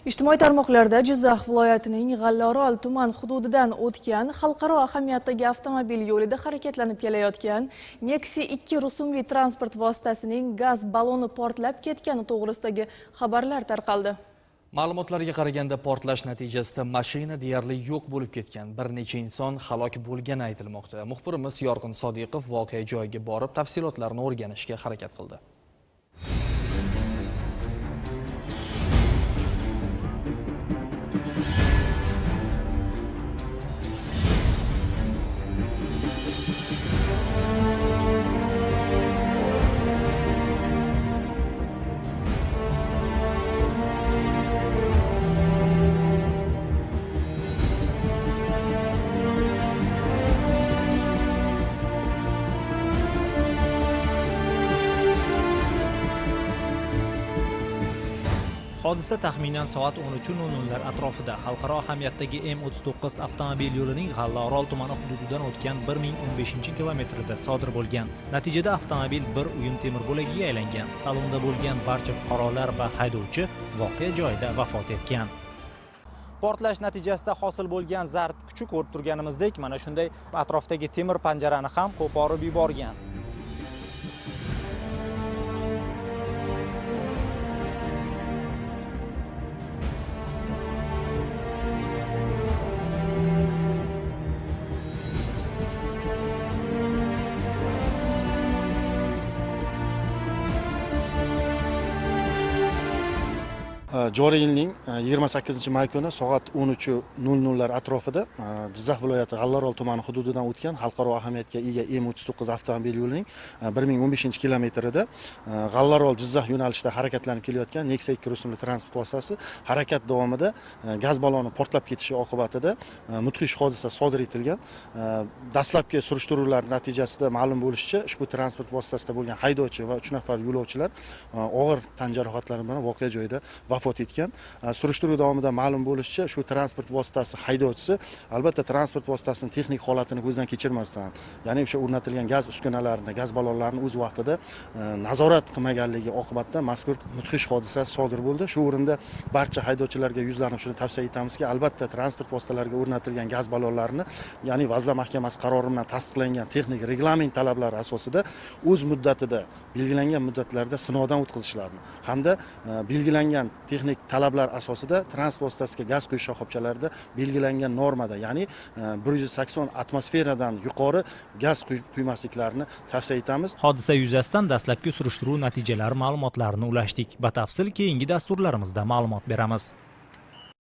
Ijtimoiy tarmoqlarda Jizzax viloyatining G'allaorol tuman hududidan o'tgan xalqaro ahamiyatdagi avtomobil yo'lida harakatlanib kelayotgan Nexia 2 rusumli transport vositasining gaz balloni portlab ketgani to'g'risidagi xabarlar tarqaldi. Ma'lumotlarga qaraganda, portlash natijasida mashina deyarli yo'q bo'lib ketgan, bir necha inson halok bo'lgani aytilmoqda. Muxbirimiz Yorqin Sodiqov voqea joyiga borib, tafsilotlarni o'rganishga harakat qildi. Hodisa taxminan soat 13:00 lar atrofida xalqaro ahamiyatdagi M39 avtomobil yo'lining G'allaorol tumani hududidan o'tgan 1015-kilometrida sodir bo'lgan. Natijada avtomobil bir uyum temir bo'lagiga aylangan. Salonda bo'lgan barcha fuqarolar va haydovchi voqea joyida vafot etgan. Portlash natijasida hosil bo'lgan zarb kuchi ko'rib turganimizdek mana shunday atrofdagi temir panjarani ham qo'porib yuborgan. Joriy yilning 28 may kuni soat 13:00 lar atrofida Jizzax viloyati G'allaorol tumani hududidan o'tgan xalqaro ahamiyatga ega M39 avtomobil yo'lining 1015-kilometrida G'allaorol Jizzax yo'nalishida harakatlanib kelayotgan Nexia 2 rusumli transport vositasi harakat davomida gaz balloni portlab ketishi oqibatida mudhish hodisa sodir etilgan. Dastlabki surishtiruvlar natijasida ma'lum bo'lishicha, ushbu transport vositasida bo'lgan haydovchi va 3 nafar yo'lovchilar og'ir tan jarohatlari bilan voqea joyida vafot etgan. Surishtiruv davomida ma'lum bo'lishicha, shu transport vositasi haydovchisi albatta transport vositasini texnik holatini ko'zdan kechirmasdan, ya'ni o'sha o'rnatilgan gaz uskunalarini, gaz ballonlarini o'z vaqtida nazorat qilmaganligi oqibatida mazkur mudhish hodisa sodir bo'ldi. Shu o'rinda barcha haydovchilarga yuzlanib shuni tavsiya etamizki, albatta transport vositalariga o'rnatilgan gaz ballonlarini, ya'ni Vazirlar Mahkamasi qarori bilan tasdiqlangan texnik reglament talablari asosida o'z muddatida, belgilangan muddatlarda sinovdan o'tkazishlarini hamda belgilangan texnik talablar asosida transport vositasiga gaz quyish shoxobchalarida belgilangan normada, ya'ni 180 atmosferadan yuqori gaz quymasliklarini tavsiya etamiz. Hodisa yuzasidan dastlabki surishtiruv natijalari ma'lumotlarini ulashdik. Batafsil keyingi dasturlarimizda ma'lumot beramiz.